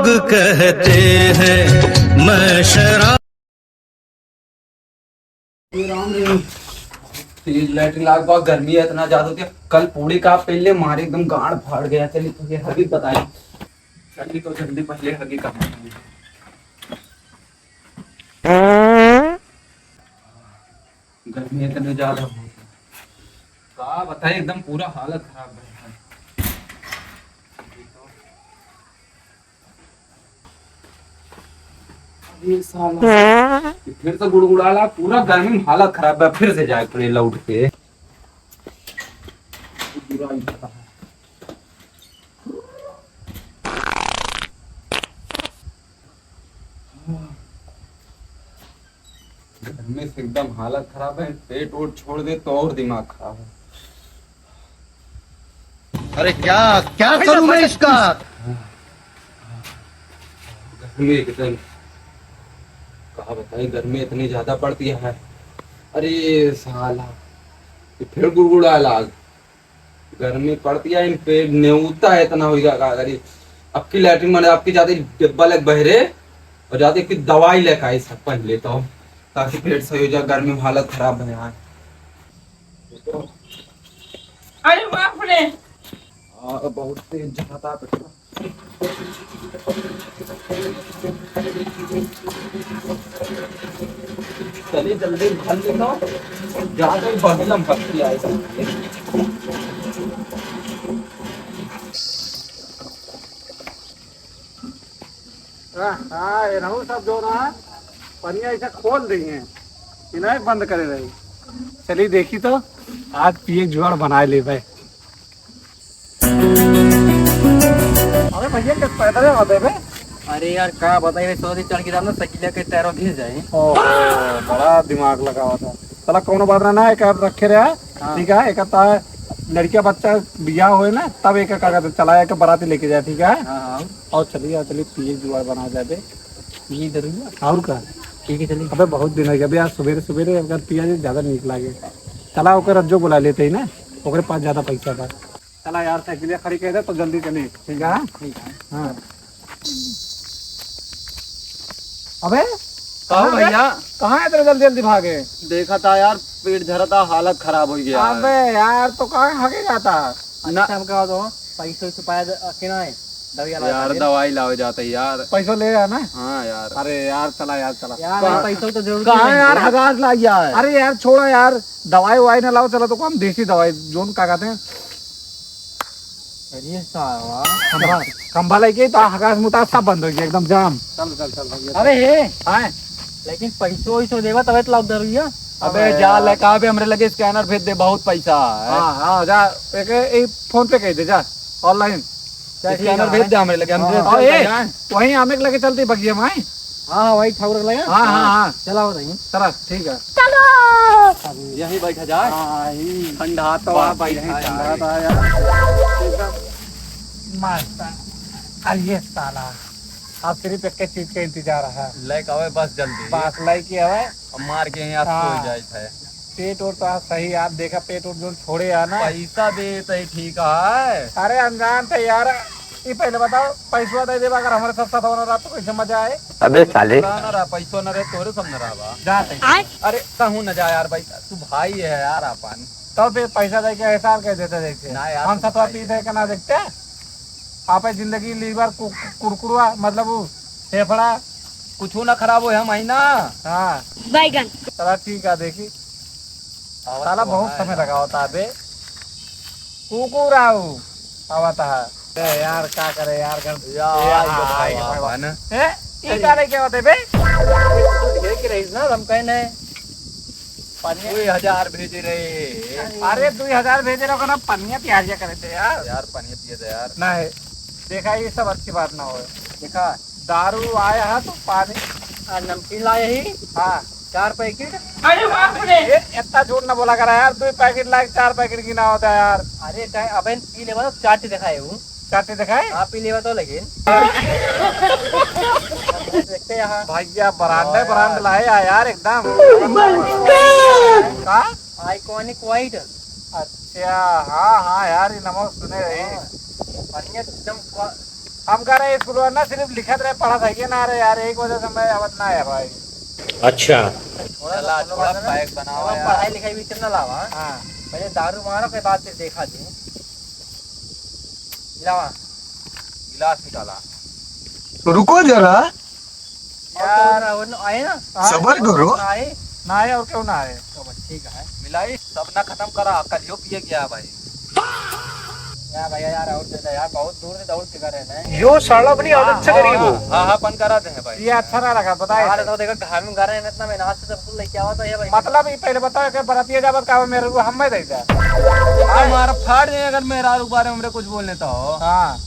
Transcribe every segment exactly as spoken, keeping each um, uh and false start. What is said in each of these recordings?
कहते हैं मैं शराब। ये राम रे, तेज लैट्रिन लाग बा, गर्मी इतना ज्यादा होती है। कल पूड़ी का पहले मारे एकदम गांड फाड़ गया। चलिए तो ये हगी बताए, चलिए तो जल्दी पहले हगी का। गर्मी इतनी ज्यादा हो, का बताए, एकदम पूरा हालत खराब है। ये साला, ये फिर से गुड़गुड़ाला, पूरा गर्मी में हालत खराब है, फिर से जाए पड़े लौट के। पूरा ही खराब है। गर्मी से एकदम हालत खराब है, पेट वोट छोड़ दे तो और दिमाग खराब है। अरे क्या, क्या करूं मैं इसका? गर्मी एकदम, कहा बताई, गर्मी इतनी ज्यादा पड़ती है। अरे साला, ये फिर गुड़गुड़ा लाग। गर्मी पड़ती है, इन पे नेवता है इतना होइगा, का करी? अब की लैट्रिन माने, अब की जाते डिब्बा लेके बहरे और जाते की दवाई लेके आई सब पहले तो, ताकि पेट सही हो जाए। गर्मी में हालत खराब है यार। अरे बाप रे। हाँ, बहुत तेज झकाता पेट। चलिए जल्दी भर लेता हूँ, ज्यादा ही बदलम भक्ति आए। हाँ, हाँ, ये रहू सब जो ना पनिया ऐसे खोल रही हैं, इन्हें बंद करे रही। चलिए देखी तो, आज पिए जुआड़ बनाए ले भाई। अरे भैया, के पैदल आवत है बे? अरे यार, का बताई रे, सौदी चढ़ के जाना, साइकिल के टायरों घिस जाए। ओ, बड़ा दिमाग लगावा था। चला, कौनो बात ना, ना, एक रखे रहा। हाँ। ठीक है, एक ता लड़किया बच्चा बियाह होए ना, तब एक का कहते चला, एक बाराती लेके जाए, ठीक है? हाँ, हाँ। और चलिए, चलिए, पिए जुआड़ बना जाए बे। ये जरूरी है। और का? ठीक है, चलिए। अबे, बहुत दिन हो गया, अभी आज सुबेरे, सुबेरे अगर पिया जाए, ज्यादा नीक लागे। चला, ओकर रज्जो बुला लेते ही ना, ओकरे पास ज्यादा पैसा बा। चला यार, साइकिलिया खड़ी कर दे तो जल्दी चली, ठीक है? ठीक है। हाँ। अबे, कहाँ कहाँ बे? भैया? कहाँ है तेरे जल्दी जल्दी भागे? देखा था यार, पेट झरा था, हालत खराब हो गया। अबे यार, तो कहाँ भागे जाता? ना। अच्छा, हम कहा तो पैसों से पाया द-, कि नहीं? दवाई लावे यार, खातिर। दवाई लावे जाते यार। पैसों ले आ ना। हाँ यार। अरे यार, चला यार, चला। यार, कहाँ, पैसों तो जरूरी कहाँ है यार, यार। हगास लाग गया है। अरे यार, छोड़ा यार, दवाई ववाई ना लाओ, चला तो हम देसी दवाई, जोन का कहते हैं, अरे साला। खंभा, खंभा लेके तो हगास मुतास सब बंद हो गया, एकदम जाम। चल, चल, चल, भैया। अबे हे, हाँ। लेकिन पैसो वैसो देबा तबे तो लाभ दरुइया। अबे अबे जा यार। लेके आबे, हमरे लगे स्कैनर भेज दे, बहुत पैसा है। हाँ, हाँ, जा, एक, एक फोन पे कह दे, जा, ऑनलाइन। चल, ठीक स्कैनर है, भेज दे हमरे लगे, हम हाँ, भेज हाँ। दे और ए, जाए। वहीं आमे के लगे चलते बगिया में, हाँ, हाँ, वही ठाकुर लगे। हाँ, हाँ, हाँ। चला हो रही। चला, ठीक है। चलो। यहीं बैठा जाए। हाँ, यहीं। ठंडा तो बा, आप बैठे यहीं हैं, ठंडा है। तो यार। मस्त। अरे ये साला, आप सिर्फ एक चीज का इंतजार है। लेके आवे बस जल्दी। बस लेके आवे। अब मार के यहाँ हाँ। सो जाए है। पेट और तो आज सही, आप देखा पेट और जो छोड़े है ना। पैसा दे तो ही ठीक है। अरे अनजान थे यार, ये पहले बताओ, पैसवा दे देबा, अगर हमारे साथ साथ होना रहा तो कैसे मजा आए? अबे साले। ना, ना रहा, पैसवा ना रहे, तोरे सब ना रहा बा। जाते हैं। आय? अरे, कहूँ ना जा यार भाई, तू भाई है यार अपन। तो फिर पैसा दे के एहसान कह देते देखते? ना यार, हम तू सतवा भाई पीते है। हैं कि ना देखते? आप जिंदगी लीवर कु-, कुरकुरवा, मतलब वो फेफड़ा। कुछ ना खराब हो हम आई ना। हाँ। बैगन। चला ठीक है, देखी। साला बहुत समय लगा होता है बे। कुकुर आऊ आवत है। ए यार, का करे यार, गण-, या, ए, आई आई, भगवान। भगवान। ए, ई का लेके आवत है बे? तू ढेर के रहीस ना, हम कहे नहीं। पनिया। दुई हजार भेजे रहे। अरे, दुई हजार भेजे रहो ना, पनिया प्यारिया करे थे यार। यार, पनिया पिए दे यार। नहीं, देखा, ये सब अच्छी बात ना होए। देखा, दारू आया है तो पानी। आ, नमकीन लाए ही। हाँ। चार पैकेट। अरे बाप रे। ए, इतना झूठ ना बोला करा यार, दो पैकेट लाए, चार पैकेट गिना होता है यार। अरे, चाहे अबे पी लेवा तो चाट दिखाए हूँ। चाट दिखाए? आप पी लेवा तो लेकिन। देखते यहाँ। भैया, ब्रांड है, ब्रांड लाए आ यार, एकदम। Oh my God। का? Iconic White। अच्छा, हाँ, हाँ यार, ये नमक सुने रही। हाँ, बढ़िया एकदम। हम कह रहे स्कूल में ना सिर्फ लिखत रहे, पढ़त है ये ना रहे यार, एक वजह से मैं आवत ना है भाई। अच्छा। थोड़ा सा चला, सुनो थोड़ा बात ना। Pack बनावा अब यार। पढ़ाई लिखाई बीच में ना लावा। हाँ। पहले दारू मारो के बाद फिर देखा जी। लावा। गिलास निकाला। तो रुको जरा। यार, और न-, आए ना। सबर करो। आए। ना आए और क्यों ना आए? तो बस ठीक है। मिलाई, सब ना खत्म करा, कल यो पिए गया भाई। या भैया यार, और दे दे यार, बहुत दूर से दौड़ के कर रहे हैं। यो साला अपनी आदत से करी वो। हाँ, हाँ, अपन करा दे हैं भाई। ये अच्छा ना लगा, बताए यार, थे। तो देखो, घर में घर है, इतना मेहनत से सब कुछ लेके आवा था ये भाई। मतलब, ये पहले बताओ कि बरातिया जावत का मेरे को हम में दे दे। अरे, हमारा फाड़ दे अगर मेरा बारे में हमरे कुछ बोलने तो। हाँ।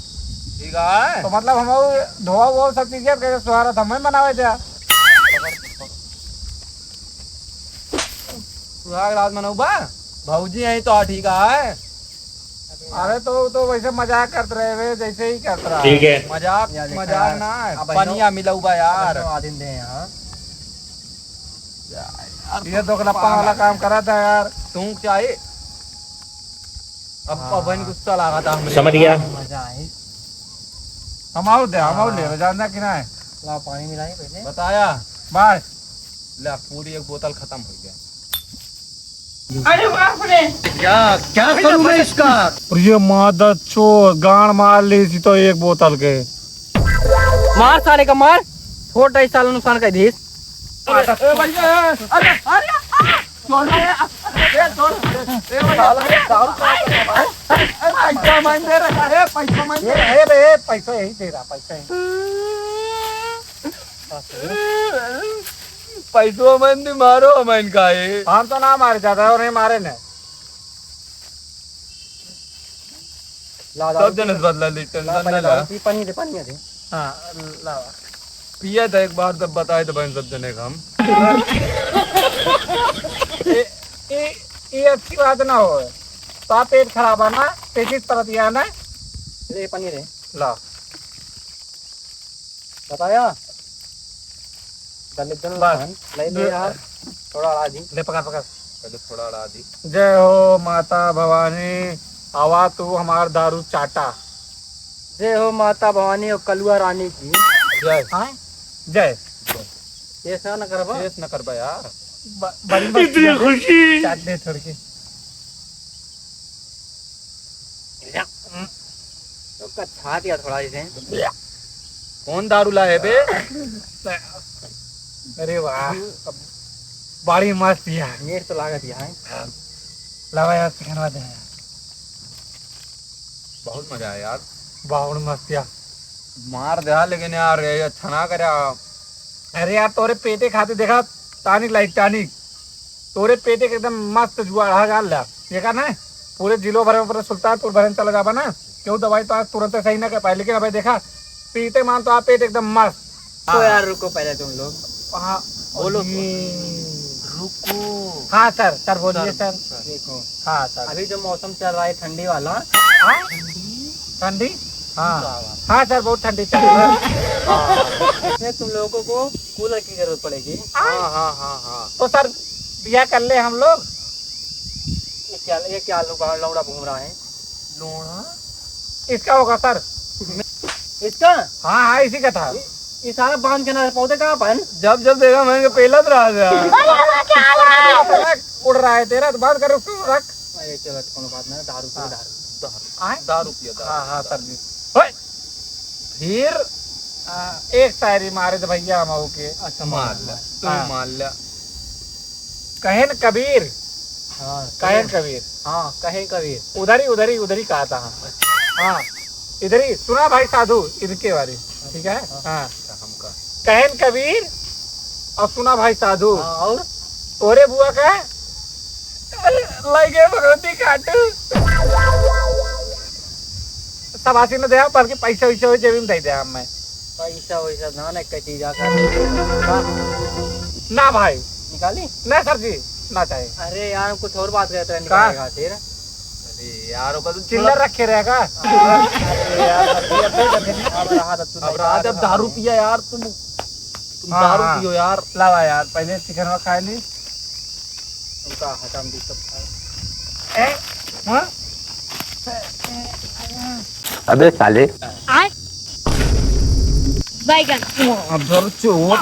ठीक है। तो मतलब, हम वो धोआ वो सब चीजें के सुहारा था, मैं मनावे जा। सुहाग रात मनौबा, भौजी यहीं तो ठीक है। अरे तो, तो वैसे मजाक करत रहे वे, जैसे ही करत रहा। ठीक है। मजाक, या देखा मजाक यार, ना है, अब पनिया मिलौबा यार। अब आदिन दे यहाँ। यार, ये दोगलप्पा वाला काम करा था यार। तू क्या है? अब हाँ। अब बहन गुस्सा लगा था हमरे। समझ गया। मजा आए। हम और दे, हम और ले, हाँ। जानना कि ना है? ला, पानी मिलाए पहले। बताया। बस। ला, पूरी एक बोतल खत्म हो गया। अरे बाप रे। क्या, क्या करूँ मैं इसका? और ये मादर चोर, गांड मार ली थी तो एक बोतल के। मार साले का मार, छोटा ही साला नुकसान कर दीस। ए भैया, अरे, अरे, छोड़ रे, ए, छोड़, ए, भैया, अरे, दारू पी रहा है, भाई। ए, पैसा मैं दे रहा है, पैसा मैं दे रहा है। ए, ए, पैसा यही दे रहा, पैसा यही। पैसवा मन दे मारो, हम इनका है। हम तो ना मारे ज्यादा और नहीं मारे ने। ला, सब दारू जने पी। बदला ले, tension ना ला। पी, पानी दे, पानी दे। हाँ, ला। पिया था एक बार, तब बताए तो बहन सब जने का हम। ए, ए, ये अच्छी बात ना हो। तो आप पेट खराब है ना, पेचिस परत गया ना। ले, पानी दे। ला। बताया? दलित जन बस। ले, ले यार, थोड़ा अड़ा दी। ले, पकड़, पकड़। पहले थोड़ा अड़ा दी। जय हो माता भवानी, आवा तू हमार दारू चाटा। जय हो माता भवानी और कलुआ रानी की। जय। हाँ? जय। शेष ना करबा? शेष ना करबा यार। ब-, बड़ी मस्त इतनी है। खुशी। चाट दे छोड़ के। तो कच्छा दिया थोड़ा इसे। कौन दारू लाए बे? अरे वाह, बड़ी मस्त यार। मीठ तो लागत यार। लावा यार, चिकनवा दे यार। बहुत मजा आया यार। बहुत मस्त यार। मार दे, लेकिन यार, ये अच्छा ना करे। अरे यार, तोरे पेटे खातिर देखा, tonic लाई, tonic। तोरे पेटे के एकदम मस्त जुआड़ है, जान ला। देखा ना, पूरे जिलो भर में, पूरे सुल्तानपुर भर में चला जाबा ना, केहू दवाई तो आज तुरंत सही ना कर पाए, लेकिन अबे देखा, पीते मान तो आप पेट एकदम मस्त। तो यार, रुको पहले तुम लोग। हाँ, बोलो। ये रुको। हाँ सर, सर बोलिए सर, सर। सर। देखो, हाँ सर। अभी जो मौसम चल रहा है ठंडी वाला। हाँ? ठंडी? हाँ। वाह, वाह। हाँ सर, बहुत ठंडी चल रही है। इसमें तुम लोगों को कूलर की जरूरत पड़ेगी। हाँ, हाँ, हाँ, हाँ। तो सर, बिया कर ले हम लोग। ये क्या, ये क्या लौड़ा, लौड़ा घूम रहा है? लौड़ा? इसका होगा सर। इसका? हाँ, हाँ, इसी का था। ये, ये सारा बांध के ना पौधे कहाँ पर? जब, जब देखा, मैं पहला तो रहा था। अरे, क्या हो रहा है? उड़ रहा है तेरा, तो बांध कर उसको रख। अरे, चलो, कोनो बात ना, दारू पियो, हाँ। दारू। दारू। आए? दारू पियो, दारू। हाँ, हाँ, सर जी। ओए! फिर, आ, एक शायरी मारे तो भैया हम ओके। अच्छा, मार मार, ले, मार। तू हाँ। मार ले। कहेन कबीर, हाँ, कहेन कहेन। कबीर। हाँ, कहेन कबीर। उधर ही, उधर ही, उधर ही कहा था। हाँ। हाँ, इधर ही, सुना भाई साधु, इनके बारे, ठीक है? हाँ। हाँ। अच्छा, हमका। कहेन कबीर और सुना भाई साधु। हाँ, और? तोरे बुआ का लगे भगवती खाटू। सब आशीर्वाद दे, बल्कि पैसा वैसा हो जेबी में दे दे हमें। पैसा वैसा ना, ना, एक चीज आ कर। ना भाई। निकाली? ना सर जी, ना चाहे। अरे यार, कुछ और बात करते हैं, का? निकालेगा फिर। अरे यार, ओकर तो चिल्लर थोड़ा रखे रहेगा। अरे यार, सर जी, अब दे दे। अब रहा था तू अब नहीं रहा था, अब दारू पिया यार, तुम, तुम हाँ, दारू हाँ। पियो यार। लावा यार, पहले चिकनवा खा ली। उनका हटाम दी सब खाए। ए, हाँ? अबे साले। आय? बैगन। अब धर चोट।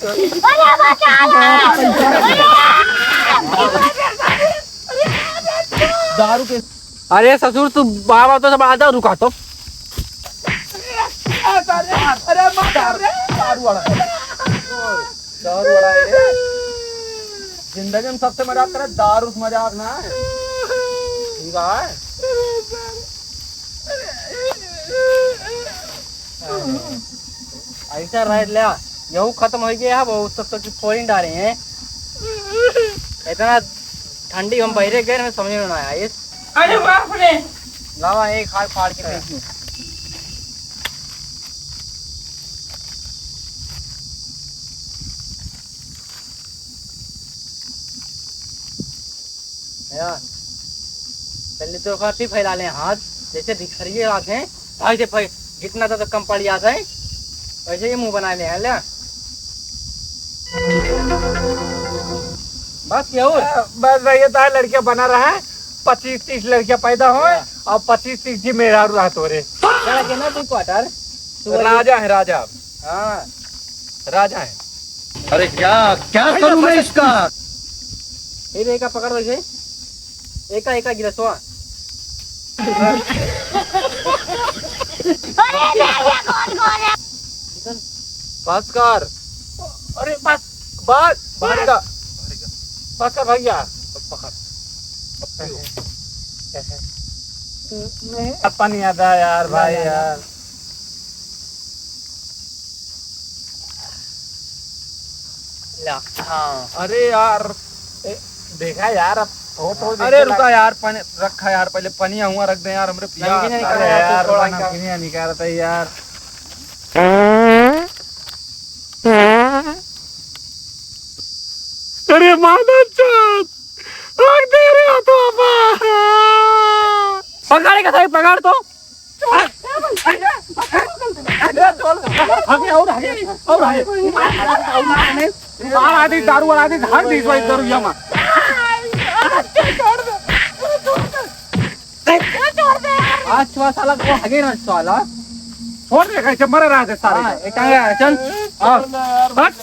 अरे बचा लो। दारू के। अरे ससुर, तू बाबा तो सब आता, रुका तो। अरे, अरे, मत कर रे। दारू वाला। दारू वाला है रे। जिंदगी में सबसे मजाक करे, दारू से मजाक ना है। ठीक है। ऐसा रह लिया, यहू खत्म हो गया है, वो सब तो फोड़ ही डाले हैं। इतना ठंडी हम बहरे गए, हमें समझ में ना आया। ये अरे बाप रे। लावा, एक हाथ फाड़ के फेंकी। या, पहले तो ओकर फिर फैला लें हाथ, जैसे भिखारी हाथ हैं, भाई से भाई, जितना ज्यादा कम पड़ जाता है, वैसे ही मुंह बना ले, है ले। बस क्या और? बस भैया, तो लड़कियां बना रहा है, पच्चीस तीस लड़कियां पैदा होए, हाँ। और पच्चीस तीस जी मेहरारू रहा तोरे। चला के ना तू क्वार्टर, तू वही राजा है, राजा। हाँ। राजा है। अरे क्या, क्या करूं मैं इसका? ए रे, एका पकड़ वैसे। एका, एका गिलसवा। अरे, ये कौन, कौन है? बस कर। अरे, बस, बस, भागेगा। बस कर भैया। पकड़। नहीं, पानी आता है यार, भाई यार। ला, हाँ। अरे यार, ए, देखा यार, अब हो तो अरे देखा रुका यार, पानी रखा यार, पहले पानी हुआ रख दे यार, हमरे पिया। नमकीन निकाल अरे यार, यार, थोड़ा थोड़ा सा। नमकीन निकालता है यार। अरे मादरचोद, रख दे रे हो तो अब। पकड़ के सही, पकड़ तो। आगे और आगे, और आगे। बाहर आदि, दारू वाला आदि, झाड़ दी इस बार दारू जमा। आज छुआ साला को हगे ना साला। छोड़ दे, कैसे मरे रहा थे सारे। हाँ, एक टांगे, चल। हाँ। हट।